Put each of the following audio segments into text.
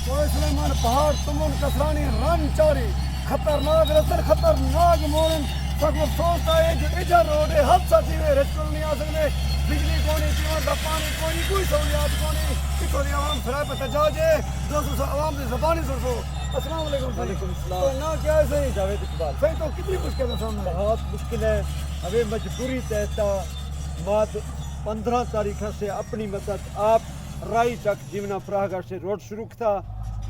کوہ سلیمان پہاڑ، تمن کسرانی رن چاری، خطرناک رستر، خطرناک موڑن۔ سک افسوس تا اے جو اجا روڈ ہے، حادثہ تھی وے، ریسکیو نہیں آ سکتے۔ بجلی کونی، پیوݨ دا پانی کونی، کوئی سہولیات کونی۔ اتھوں دی عوام سرائے پہ تجاج ہے۔ دوستو، سو عوام دی زبانی سر سو۔ السلام علیکم سائیں۔ وعلیکم السلام۔ تو نام کیا ہے سائیں؟ جاوید اقبال۔ سائیں، تو کتنی مشکل ہے سامنے؟ بہت مشکل ہے۔ ہمیں مجبوری تحت ما پندرہ تاریخ سے اپنی مدد آپ رائی چک جیونا فراہ گاہ سے روڈ شروع کتا،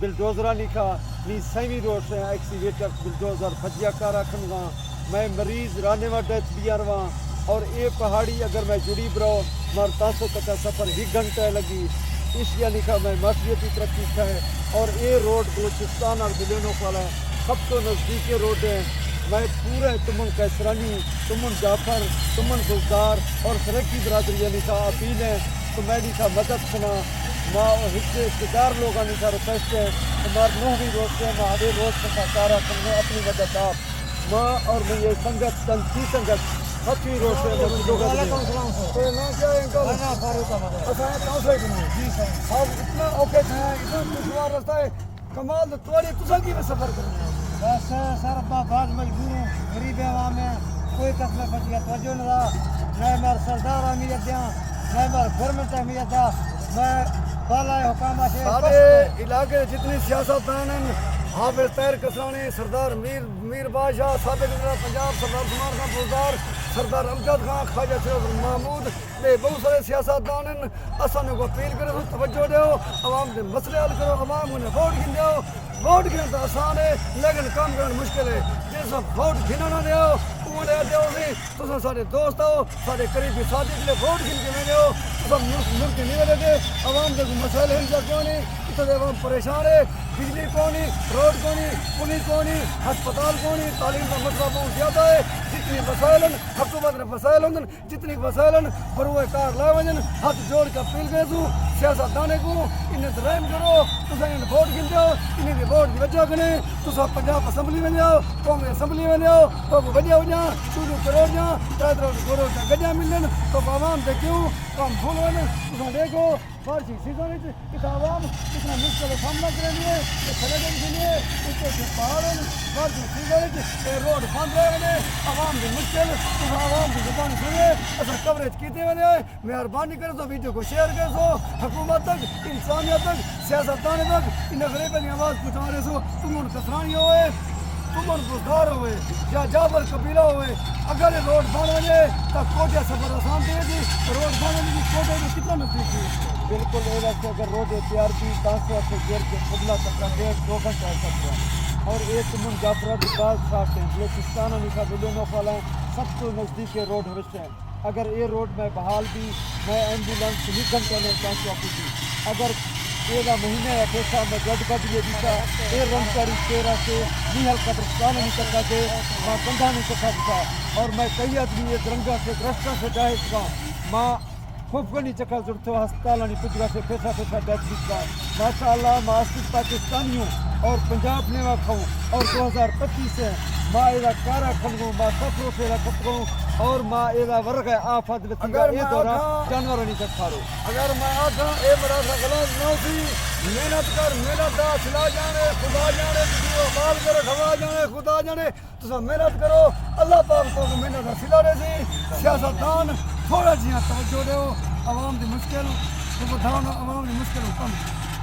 بلڈوزرانی کا، نی سیمی روڈ سے ایکسیویٹر بلڈوزر پجیا کارا کھنگا، میں مریض رانے وا ڈیتھ بیا رواں، اور اے پہاڑی اگر میں جڑی برو، مار تاسو کتا سفر ہی گھنٹہ لگی، اس یعنی کا میں معاشیتی ترقی کھائے، اور اے روڈ بلوچستان اور بلینو والا سب تو نزدیکی روڈ ہے۔ میں پورے تمن کیسرانی، تمن جعفر، تمن گلزار اور سرکی برادری یعنی کا اپیل ہے۔ تو میں نی تھا مدد کنا، ما ہچ رشتہ دار لوگانی تھا ریکویسٹ ہے، تو مار نوہمی روز سے ما ہمیں روز سے سارا کرنے اپنی مدد آپ۔ ما اور میں یہ سنگت، تنسی سنگت، ہتھی روز سے ما لوگوں وعلیکم السلام سر۔ تو نام کیا ہے انکل؟ میں نام فاروق احمد ہے۔ اساں کہاں سے؟ جی سر۔ آپ اتنا اوکے تھے، اتنا دشوار رستہ ہے، کمال تو تھوڑی تساں کی میں سفر کرنا ہے۔ بس سر، ابا بعد مجبور ہوں، غریب عوام ہے، کوئی کس میں پچ گیا توجہ نہ رہا، نہ مار سردار اہمیت دیا، نہ مار گورنمنٹ اہمیت دا، میں بالا حکام سے سارے علاقے جتنی سیاست دان ہیں، حافظ طاہر کسرانی، سردار میر، میر بادشاہ، سابق وزیر پنجاب سردار عثمان خان بزدار، سردار امجد خان، خواجہ سید محمود، بے بہت سارے سیاست دان ہیں، اساں کو اپیل کرے تو توجہ دیو، عوام دے مسئلے حل کرو، عوام انہیں ووٹ گھن دیو، ووٹ گھن تو آسان ہے، لیکن کام کرنا مشکل ہے۔ جس ووٹ گھننا دیو، وہ لے دیو سی، تساں سارے دوست ہو، سارے قریبی ساتھی کے لیے ووٹ گھن کے میں دیو، تساں ملک، ملک نہیں لگے، عوام دے کوئی مسائل ہیں جا کیوں نہیں، اتنے عوام پریشان ہے، بجلی کونی، روڈ کونی، پولیس کونی، ہسپتال کونی، تعلیم کا مسئلہ بہت زیادہ ہے، جتنی مسائل ہیں، حکومت نے مسائل ہیں، جتنی وسائل ہیں، بروئے کار لائے ونجن، ہتھ جوڑ کے اپیل کرے سوں، سیاست دانے کو، انہیں تے رحم کرو، تساں انہیں ووٹ گھندے ہو، انہیں دی ووٹ دی وجہ کنے، تساں پنجاب اسمبلی میں جاؤ، قومی اسمبلی میں جاؤ، تو کو وجہ ہو جا، چودو کروڑ جا، ترے ترے کروڑ کا گجا ملن، تو عوام دے کیوں، کم بھول ونجن، تساں دیکھو، بارشی سیزن وچ اتنا عوام اتنا مشکل کا سامنا کرے لیے، کہ سلیڈن کے لیے، اتنے سے پہاڑ ہیں، بارشی سیزن وچ اے روڈ بند رہے ونے، عوام دی مشکل، اتنا عوام دی زبان سنے، اسا کوریج کیتے ونے، مہربانی کرے سو ویڈیو کو شیئر کرے سو، حکومت تک، انسانیت تک، سیاستدان تک، ان غریباں دی آواز پہنچا رہے سو، تم ان کسرانی ہوئے، تمن بزدار ہوئے یا جابر قبیلہ ہوئے، اگر یہ روڈ بن ونجے تو کوئٹہ سفر آسان تھی جی۔ روڈ بن ونجے جی، کوئٹہ تو کتنا نزدیک ہے؟ بالکل، اے واسطے اگر روڈ تیار تھی، تاں سے اسے گھر کے قبلہ تک کا ڈیڑھ دو گھنٹہ ایسا ہوا۔ اور اے تمن جعفر آباد خاص ہیں، بلوچستان ہمیشہ ملے نو خالا ہیں، سب سے نزدیک یہ روڈ ہمیشہ ہے۔ اگر اے روڈ میں بحال بھی، میں ایمبولانس نی گھنٹہ میں پہنچوا پوچی۔ اگر اے دا مہینہ یا پیسہ میں گڈ بڈ یہ دیتا، اے رنگ کاری تیرہ سے نی ہل قبرستان نہیں تکا دے، ماں کندھا نہیں تکا دیتا۔ اور میں کئی آدمی یہ درنگا سے درشتہ سے جاہز کا، ماں خوفگنی چکا زرتو ہسپتالانی پجگا سے پیسہ پیسہ ڈیتھ بیتا۔ ماشاءاللہ، ما اصلی پاکستانی ہوں اور پنجاب نے واقع ہوں اور دو ہزار پچیس ہے۔ ما ایرا کارا کھنگوں، ما سفروں سے را کھپگوں اور ما ایرا ورغ آفت بتنگا اگر اے میں دورا آکھاں، جانورانی چکارو۔ اگر میں آکھاں، اے مرا سا غلط نہ سی، محنت کر، محنت دا سلا جانے، خدا جانے، تجھے بال کر، خدا جانے، خدا جانے۔ تساں محنت کرو، اللہ پاک تہاکوں محنت دا صلہ ݙیسی۔ سیاستدان تھوڑا جیہاں توجہ ݙیو، عوام دی مشکل کوں ٻدھاؤ، عوام دی مشکل کوں کم